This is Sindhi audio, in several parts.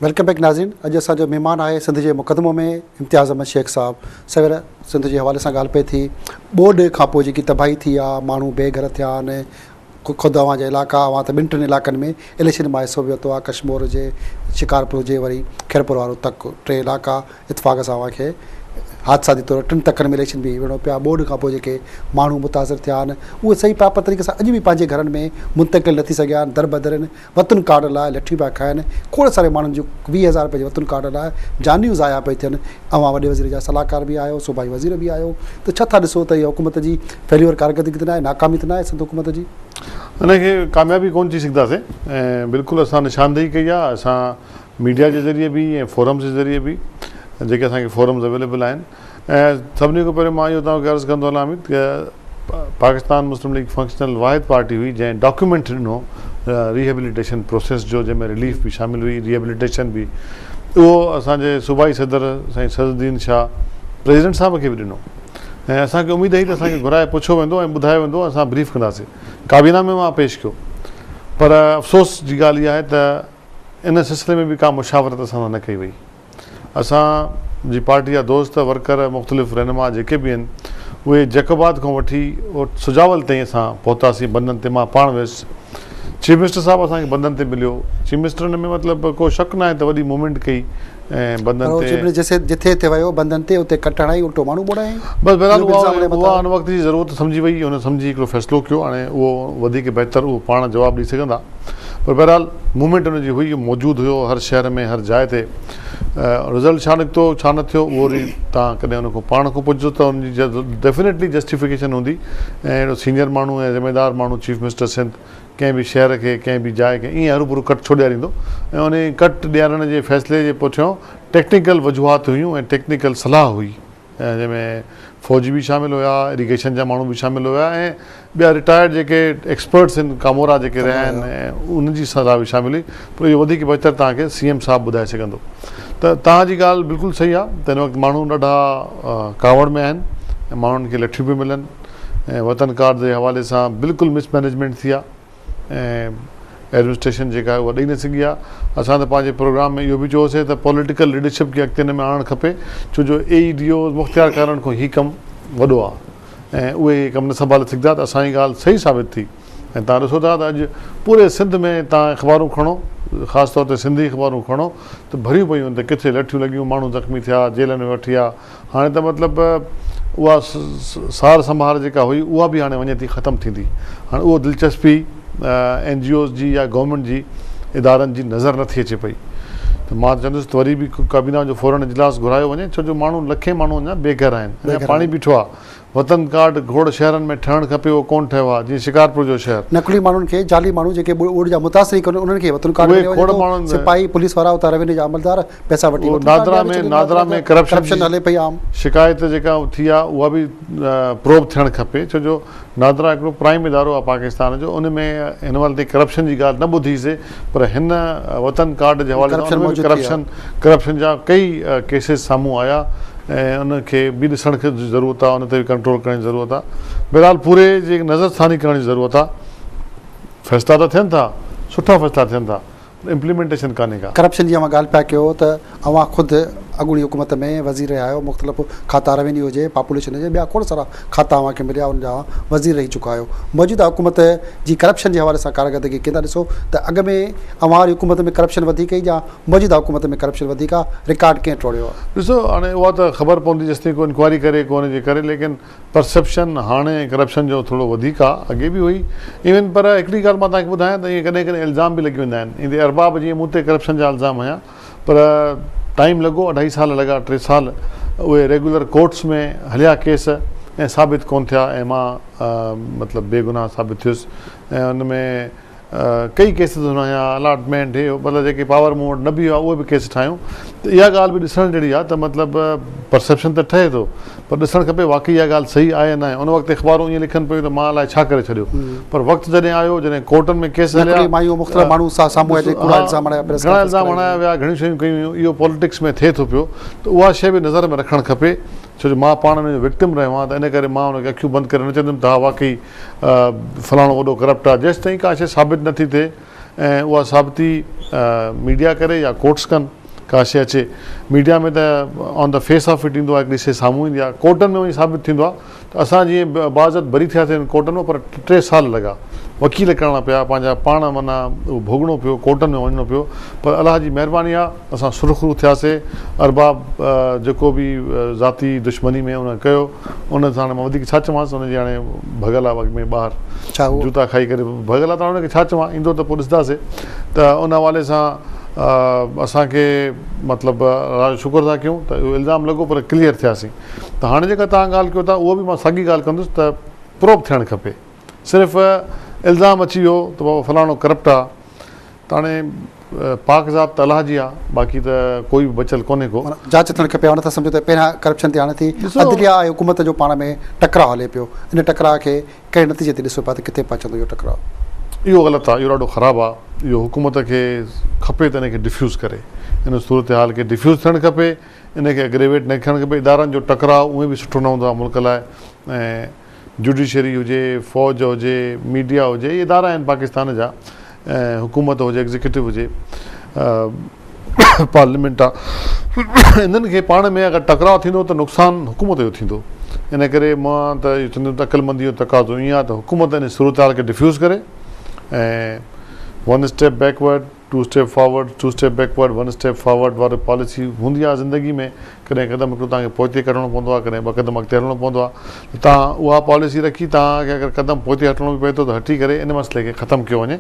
Welcome back ناظرين اڄ اسان جو مهمان آهي سنڌ جي مقدمو ۾ امتياز احمد شيخ صاحب سوير سنڌ جي حوالي سان ڳالهه پئي ٿي ٻوڏ کان پوء جيڪي تباهي ٿي آ ماڻهو بي گهر ٿيا آهن خود اوهان جا علائقا اوهان ته ٻن ٽن علائقن ۾ اليڪشن مان حصو به ورتو آ ڪشمور هجي شڪارپور هجي وري خيرپور وارو تڪ ٽي علائقا اتفاق سان اوهان کي حادثاتي طور ٽن تڪن ۾ اليڪشن به وڙهڻو پيا ٻوڏ کان پوء جيڪي ماڻهو متاثر ٿيا آهن اهي صحيح پراپر طريقي سان اڄ به پنهنجي گهرن ۾ منتقل نه ٿي سگهيا آهن دربدر آهن وطن ڪارڊ لاء لٺيون پيا کائن، کوڙ ساري ماڻهن جون 20 هزار رپين جي وطن ڪارڊ لاء جانيون ضايع پئي ٿين، اوهان وڏي وزير جا صلاحڪار به آهيو، صوبائي وزير به آهيو ته ڇا ٿا ڏسو ته اها حڪومت جي فيليور ڪارڪردگي ته ناهي، ناڪامي ته ناهي سنڌ حڪومت جي؟ ان کي ڪاميابي ڪونه چئي سگهنداسين ۽ بلڪل اسان نشاندهي ڪئي آهي، اسان ميڊيا جي ذريعي به ۽ فورمز جي ذريعي به جيڪي اسان کي فورمز اويليبل آهن ۽ سڀني کان پهريون مان اهو توهان کي عرض ڪندو هلان اميد ته پاڪستان مسلم ليگ فنڪشنل واحد پارٽي هئي جنهن ڊاڪيومينٽ ڏنو ريهيبليٽيشن پروسيس جو جنهن ۾ رليف به شامل هئي ريهيبليٽيشن به اهو اسان جي صوبائي صدر سائين صدرالدين شاهه پريزيڊنٽ صاحب کي به ڏنو ۽ اسان کي اميد هئي ته اسان کي گهرائي پڇيو ويندو ۽ ٻڌايو ويندو اسان بريف ڪنداسين ڪابينا ۾ مان پيش ڪيو پر افسوس جي ڳالهه اها آهي ته ان سلسلي ۾ به ڪا مشاورت اسان سان نه ڪئي وئي. اسان جي پارٽي جا دوست، ورڪر، مختلف رهنما جيڪي به آهن اهي جيڪب آباد کان وٺي سجاول تائين اسان پهتاسين بندن تي مان پاڻ ويس چيف منسٽر صاحب اسان کي بندن تي مليو چيف منسٽر ان ۾ مطلب ڪو شڪ ناهي ته وڏي موومينٽ ڪئي ۽ بندن تي چيف منسٽر جٿي جٿي ويو بندن تي اتي ڪٽ هڻائي الٽو ماڻهو ٻوڙايائين بس بهرحال اها ان وقت جي ضرورت سمجهي وئي هن سمجهي هڪڙو فيصلو ڪيو هاڻي اهو وڌيڪ بهتر اهو پاڻ جواب ڏئي سگهندا پر بهرحال موومينٽ ان جي هئي موجود هيو هر شهر ۾ هر جاء تي رزلٽ ڇا نڪتو ڇا نه ٿيو اهو وري توهان ڪڏهن ان کان پاڻ کان پڇجو ته ان جي ڊيفينيٽلي جسٽيفڪيشن هوندي ۽ اهڙو سينيئر ماڻهو ۽ ذميدار ماڻهو چيف منسٽر سنڌ ڪنهن به شهر کي ڪنهن به جاء کي ائين هروڀرو ڪٽ ڇو ڏياريندو ۽ ان ڪٽ ڏيارڻ جي فيصلي جي پٺيان ٽيڪنيڪل وجوهات هيون ۽ ٽيڪنيڪل صلاح هئي جنهن ۾ فوجي به شامل هيا، اريگيشن جا ماڻهو به شامل هيا ۽ ٻيا رٽائرڊ جيڪي ايڪسپرٽس آهن ڪامورا جيڪي رهيا آهن ۽ انهن جي صلاح به شامل هئي پر اهو وڌيڪ بهتر توهان کي سي ايم صاحب ٻڌائي سگهندو ته توهان جي ڳالهه بلڪل صحيح آهي ته هن وقت ماڻهو ڏاڍا ڪاوڙ ۾ آهن ۽ ماڻهن کي لٺيون پيون ملن ۽ وطن ڪارڊ جي حوالي سان بلڪل مس مئنيجمينٽ ٿي آهي. ۽ ايڊمنسٽريشن جيڪا آهي اها ڏئي نه سگهي آهي. اسان ته پنهنجي پروگرام ۾ اهو به چيوسين ته پوليٽيڪل ليڊرشپ کي اڳتي ان ۾ آڻڻ کپي ڇو جو اي اي ڊي اوز مختيارڪارن کان هي ڪم وڏو آهي ۽ اهي هي ڪم نه سنڀالي سگهندا ته اسان جي ڳالهه صحيح ثابت ٿي ۽ توهان ڏسو ٿا ته اڄ پوري سنڌ ۾ توهان اخبارون کڻو خاص طور تي سنڌي اخبارون کڻو ته ڀريون پيون آهن ته ڪٿي لٺيون لڳيون ماڻهو زخمي ٿيا جيلن ۾ وٺي ويا هاڻي ته مطلب اها سار سنڀار جيڪا هئي اها به هاڻي وڃي ٿي ختم ٿيندي. هاڻي اهو دلچسپي اين جي اوز جي يا گورنمينٽ جي ادارن جي نظر نٿي اچي پئي ته مان چوندس ته وري به ڪابينا جو فورن اجلاس گهرايو وڃي ڇو جو ماڻهو لکين ماڻهو اڃا بي گهر آهن اڃا پاڻي بيٺو آهي وطن ڪارڊ کوڙ شهرن ۾ ٺهڻ کپي اهو ڪونه ٺهيو آهي جيئن شڪارپور جو شهر. نقلي ماڻهن کي جعلي ماڻهو جيڪي ٻوڏ جا متاثر ئي ڪونهن انهن کي وطن ڪارڊ مليو وڃي ٿو سپاهي پوليس وارا اتان روينيو جا عملدار پئسا وٺي وطن ڪارڊ ڏياري ڇڏين نادرا ۾ ڪرپشن هلي پئي عام. شڪايت جيڪا ٿي آهي اها به پروب ٿيڻ کپي ڇو جو نادرا هڪڙو پرائم ادارو آهي پاڪستان جو ان ۾ هن مهل تائين ڪرپشن جي ڳالهه نه ٻڌي سي پر هن وطن ڪارڊ جي حوالي سان ان ۾ به ڪرپشن ڪرپشن جا ڪئي ڪيسز سامهون آيا ۽ ان کي به ڏسڻ جي ضرورت آهي ان تي به ڪنٽرول ڪرڻ جي ضرورت آهي بهرحال پوري جي نظر ثاني ڪرڻ جي ضرورت آهي فيصلا ته ٿين ٿا سٺا فيصلا ٿين ٿا پر امپليمينٽيشن ڪانهي ڪا. ڪرپشن جي اوهان ڳالهه پيا ڪيو ته اوهان خود اڳوڻي حڪومت ۾ وزير رهيا آهيو مختلف کاتا روينيو هجي پاپوليشن هجي ٻيا کوڙ سارا کاتا اوهان کي مليا ان جا اوهان وزير رهي چڪا آهيو موجوده حڪومت جي ڪرپشن جي حوالي سان ڪارڪردگي ڪيئن ٿا ڏسو ته اڳ ۾ اوهان واري حڪومت ۾ ڪرپشن وڌيڪ هئي يا موجوده حڪومت ۾ ڪرپشن وڌيڪ آ رڪارڊ ڪنهن ٽوڙيو آ؟ ڏسو هاڻي اها ته خبر پوندي جيستائين ڪو انڪوائري ڪري ڪو ان جي ڪري ليڪن پرسيپشن هاڻي ڪرپشن جو ٿورو وڌيڪ آ اڳي به هئي ايون پر هڪڙي ڳالهه مان توهان کي ٻڌايان ته ائين ڪڏهن ڪڏهن الزام به لڳي ويندا آهن ايندي ارباب جيئن مون تي ڪرپشن جا الزام هنيا پر ٽائيم لڳو اڍائي سال لڳا ٽي سال اهي ريگولر ڪورٽس ۾ هليا ڪيس ۽ ثابت ڪون ٿيا ۽ مان مطلب بيگناهه ثابت ٿيس ۽ ان ۾ ڪئي ڪيسز هن هنيا الاٽمينٽ هي هو مطلب جيڪي پاور مون وٽ نه به هئا اهي به ڪيس ٺاهيون ته اها ڳالهه به ڏسڻ جهڙي آهي ته مطلب پرسيپشن ته ٺهي ٿو پر ڏسڻ کپي واقعي اها ڳالهه صحيح آهي يا ناهي ان وقت اخبارون ائين لکن پيون ته مان الائي ڇا ڪري ڇڏيو پر وقت جڏهن آيو جڏهن ڪورٽن ۾ ڪيس هليا نقلي مايون مختلف ماڻهو سامهون آيا جيڪي ڪوڙا الزام هڻايا پريس گهڻا الزام هڻايا ويا گهڻيون شيون ڪيون ويون اهو پوليٽڪس ۾ ٿئي ٿو پيو ته اها شيء به نظر ۾ رکڻ کپي ڇو جو مان پاڻ ان جو وڪٽم رهيو آهيان ته ان ڪري مان ان کي اکيون بند ڪري نه چوندم ته ها واقعي فلاڻو وڏو ڪرپٽ آهي جيستائين ڪا شيء ثابت نه ٿي ٿئي ۽ اها ثابتي ميڊيا ڪري يا ڪورٽس ڪن ڪا شيء اچي ميڊيا ۾ ته on the face of it ايندو آهي هڪڙي شيء سامهون ايندي آهي ڪورٽن ۾ وڃي ثابت ٿيندو آهي ته اسان جيئن باعزت بري ٿياسين انهن ڪورٽن مان پر ٽي سال لڳا وڪيل ڪرڻا پيا پنهنجا پاڻ معنيٰ اهو ڀوڳڻو پيو ڪورٽن ۾ وڃڻو پيو پر الله جي مهرباني آهي اسان سرخرو ٿياسي ارباب جيڪو به ذاتي دشمني ۾ ان ڪيو ان سان هاڻي مان وڌيڪ ڇا چوانس ان جي هاڻي ڀڳل آهي اڳ ۾ ٻاهر جوتا کائي ڪري ڀڳل آهي ته هاڻي ان کي ڇا چوان ايندو ته پوء ڏسنداسي ته ان حوالي سان اسان کي مطلب الله جو شڪر ٿا ڪيون ته اهو الزام لڳو پر ڪليئر ٿياسين ته هاڻي جيڪا توهان ڳالهه ڪيو ٿا اهو به مان ساڳي ڳالهه ڪندس ته پروب ٿيڻ کپي صرف الزام اچي ويو ته بابا فلاڻو ڪرپٽ آ ته هاڻي پاڪ ذات ته الله جي آ باقي ته ڪوئي به بچيل ڪونهي ڪو. معنيٰ جاچ ٿيڻ کپي آئون نٿا سمجهو ته پهريان ڪرپشن تي هاڻي ٿي عدليه ۽ حڪومت جو پاڻ ۾ ٽڪراء هلي پيو ان ٽڪراء کي ڪهڙي نتيجي تي ڏسو پيا ته ڪٿي پهچندو اهو ٽڪراء. اهو غلط آ اهو ڏاڍو خراب آ اهو حڪومت کي کپي ته ان کي ڊفيوز ڪري ان صورتحال کي ڊفيوز ٿيڻ کپي ان کي اگريويٽ نه ٿيڻ کپي ادارن جو ٽڪراء اونئين به سٺو نه هوندو آ ملڪ لاء ۽ جوڊيشري هجي، فوج هجي، ميڊيا هجي، اهي ادارا آهن پاڪستان جا ۽ حڪومت هجي، ايگزيڪيوٽو هجي، پارليامينٽ آ، انهن کي پاڻ ۾ اگر ٽڪراء ٿيندو ته نقصان حڪومت جو ٿيندو. ان ڪري مان ته اهو چوندس ته عقلمندي جو تقاضو ائين آ ته حڪومت ان صورتحال کي ڊفيوز ڪري ۽ one step backward, two step forward, two step backward, one step forward واري پاليسي هوندي آهي زندگي ۾ ڪڏهن قدم هڪڙو توهان کي پوئتي ڪڍڻو پوندو آهي ڪڏهن ٻه قدم اڳتي هلڻو پوندو آهي ته توهان اها پاليسي رکي توهان کي اگر قدم پوئتي هٽڻو به پئي ٿو ته هٽي ڪري ان مسئلي کي ختم ڪيو وڃي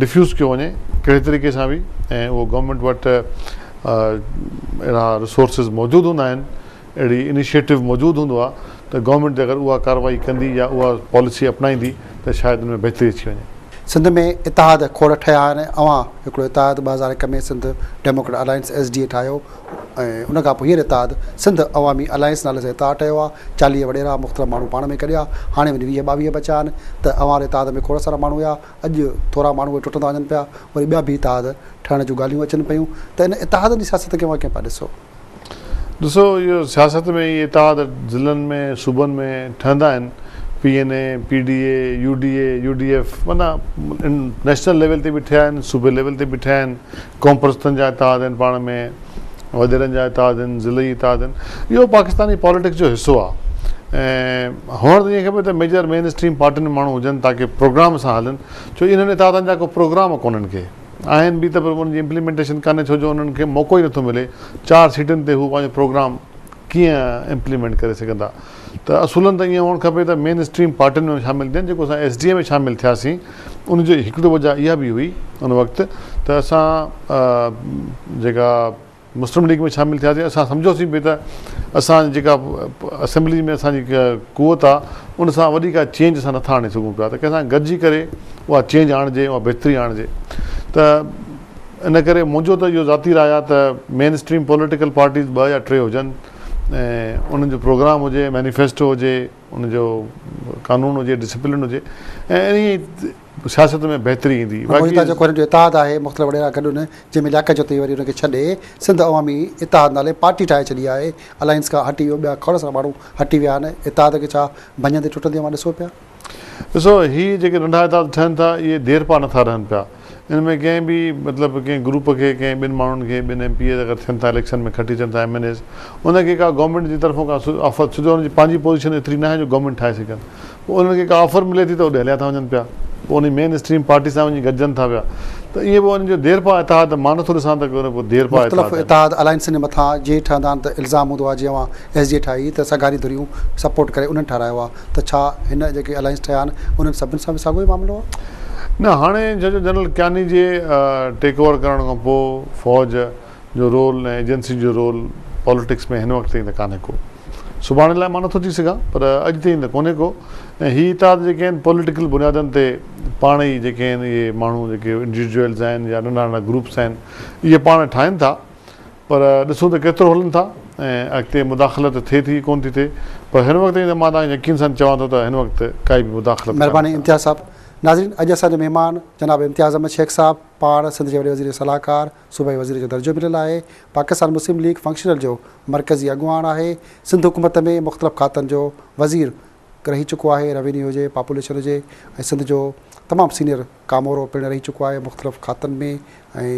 ڊفيوز ڪيو وڃي ڪهڙي طريقي سان به ۽ اهو گورنمينٽ وٽ اهڙا ريسورسز موجود هوندا آهن اهڙي انيشيٽو موجود هوندو آهي ته گورنمينٽ اگر اها ڪارروائي ڪندي يا اها پاليسي اپنائيندي ته شايد ان ۾ بهتري اچي وڃي. سنڌ ۾ اتحاد کوڙ ٺهيا آهن، اوهان هڪڙو اتحاد 2001 ۾ Sindh democrat alliance, S D A, ٺاهيو ۽ ان کان پوء هينئر اتحاد سنڌ عوامي الائنس نالي سان اتحاد ٺهيو آهي، 40 وڏيرا مختلف ماڻهو پاڻ ۾ گڏيا، هاڻي وڃي 20 ٻاويهه بچيا آهن ته اوهان واري اتحاد ۾ کوڙ سارا ماڻهو هيا، اڄ ٿورا ماڻهو اهي ٽٽندا وڃن پيا، وري ٻيا به اتحاد ٺهڻ جون ڳالهيون اچن پيون ته ان اتحادن جي سياست کي اوهان ڪيئن پيا ڏسو؟ ڏسو اهو سياست ۾ اهي اتحاد ضلعن ۾ صوبن ۾ ٺهندا آهن P N A, P D A, U D A, U D F معنيٰ نيشنل ليول تي به ٺهيا آهن صوبي ليول تي به ٺهيا آهن قومپرستن جا اتحاد آهن پاڻ ۾ وڏيرن جا اتحاد آهن ضلعي اتحاد آهن اهو پاڪستاني پاليٽڪس جو حصو آهي ۽ هئڻ ته ائين کپي ته ميجر مين اسٽريم پارٽين ۾ ماڻهو هجن تاڪه پروگرام سان هلن ڇو انهن اتحادن جا ڪو پروگرام ڪونهن ڪي آهن به ته پر انهن جي امپليمينٽيشن ڪانهي ڇو جو انهن کي موقعو ئي نٿو ملي چار سيٽن تي هو پنهنجو پروگرام ڪيئن امپليمينٽ ڪري سگهندا ته اصولن ته ائين هئڻ کپي ته مين اسٽريم پارٽين ۾ شامل ٿين جيڪو اسان ايس ڊي اي ۾ شامل ٿياسين ان جو هڪڙو وجه اها به هئي ان وقت ته اسان جيڪا مسلم ليگ ۾ شامل ٿياسين اسان سمجهيوسين پئي ته اسان جيڪا اسيمبلي ۾ اسان جي قوت آ ان سان وڏي ڪا چينج اسان نٿا آڻي سگهون پيا ته ڪنهن سان گڏجي ڪري اها چينج آڻجي اها بهتري آڻجي ته ان ڪري منهنجو ته اهو ذاتي راء آ ته مين اسٽريم پوليٽيڪل پارٽيز ٻه يا ٽي هجن ۽ انهن جو پروگرام هجي مينيفيسٽو هجي ان جو قانون هجي ڊسپلن هجي ۽ انهي سياست ۾ بهتري ايندي. باقي هتان جيڪو هنن جو اتحاد آهي مختلف وڏيرا گڏ ان جنهن ۾ لياقت جتوئي وري ان کي ڇڏي سنڌ عوامي اتحاد نالي پارٽي ٺاهي ڇڏي آهي الائنس کان هٽي ويو ٻيا کوڙ سارا ماڻهو هٽي ويا آهن اتحاد کي ڇا ڀڃندي ٽٽندي اوهان ڏسو پيا. ڏسو هي جيڪي ننڍا اتحاد ٺهن ٿا اهي دير پا نٿا رهن پيا ان ۾ ڪنهن به مطلب ڪنهن گروپ کي ڪنهن ٻن ماڻهن کي ٻن ايم پي ايز اگر ٿين ٿا اليڪشن ۾ کٽي اچن ٿا ايم اين ايز ان کي ڪا گورنمينٽ جي طرفون ڪا آفر ڇو جو ان جي پنهنجي پوزيشن ايتري ناهي جو گورنمينٽ ٺاهي سگهن پوء انهن کي ڪا آفر ملي ٿي ته اوڏي هليا ٿا وڃن پيا پوء انهي مين اسٽريم پارٽي سان وڃي گڏجن ٿا پيا ته ائين پوء انهن جو دير پا اتحاد مان نٿو ڏسان ته ڪو دير پا مختلف اتحاد الائنسن جي مٿان جي ٺهندا آهن ته الزام هوندو آهي جي اوهان ايس جي ٺاهي ته سگهاري ڌريون سپورٽ ڪري انهن ٺهرايو آهي ته ڇا هن جيڪي الائنس ٺهيا آهن انهن سڀن سان به ساڳيو ئي معاملو آهي؟ نه هاڻي ڇو جو جنرل ڪياني جي ٽيڪ اوور ڪرڻ کان پوء فوج جو رول ۽ ايجنسين جو رول پاليٽڪس ۾ هن وقت تائين ته ڪانهي ڪو. سڀاڻي لاء مان نٿو چئي سگهان پر اڄ تائين ته ڪونهي ڪو ۽ هي اتحاد جيڪي آهن پوليٽيڪل بنيادن تي پاڻ ئي جيڪي آهن اهي ماڻهو جيڪي انڊيوڊيولز آهن يا ننڍا ننڍا گروپس آهن اهي پاڻ ٺاهين ٿا پر ڏسون ته ڪيترو هلن ٿا ۽ اڳتي مداخلت ٿئي ٿي ڪونه ٿي ٿئي پر هن وقت تائين ته مان توهان کي يقين سان چوان ٿو ته هن وقت ڪائي به مداخلت ڪانهي مهرباني امتياز صاحب. ناظرين اڄ اسان جو مهمان جناب امتياز احمد شيخ صاحب پاڻ سنڌ جي وڏي وزير جو صلاحڪار صوبائي وزير جو درجو مليل آهي، پاڪستان مسلم ليگ فنڪشنل جو مرڪزي اڳواڻ آهي، سنڌ حڪومت ۾ مختلف کاتن جو وزير رهي چڪو آهي، روينيو هجي، پاپوليشن هجي ۽ سنڌ جو تمام سينئر ڪامورو پڻ رهي چڪو آهي مختلف کاتن ۾ ۽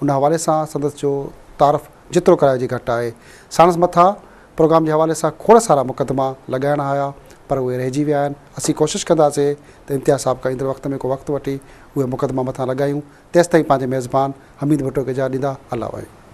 ان حوالي سان سندس جو تعارف جيترو ڪرائجي گهٽ آهي. ساڻس مٿان پروگرام جي حوالي سان کوڙ سارا مقدما لڳائڻا هيا پر اهي رهجي ويا آهن. اسين ڪوشش ڪنداسين ته امتياز صاحب کان ايندڙ وقت ۾ ڪو وقت وٺي اهي مقدما مٿان لڳايون. تيستائين پنهنجي ميزبان حميد ڀٽو کي اجازت ڏيندا. الله واهي.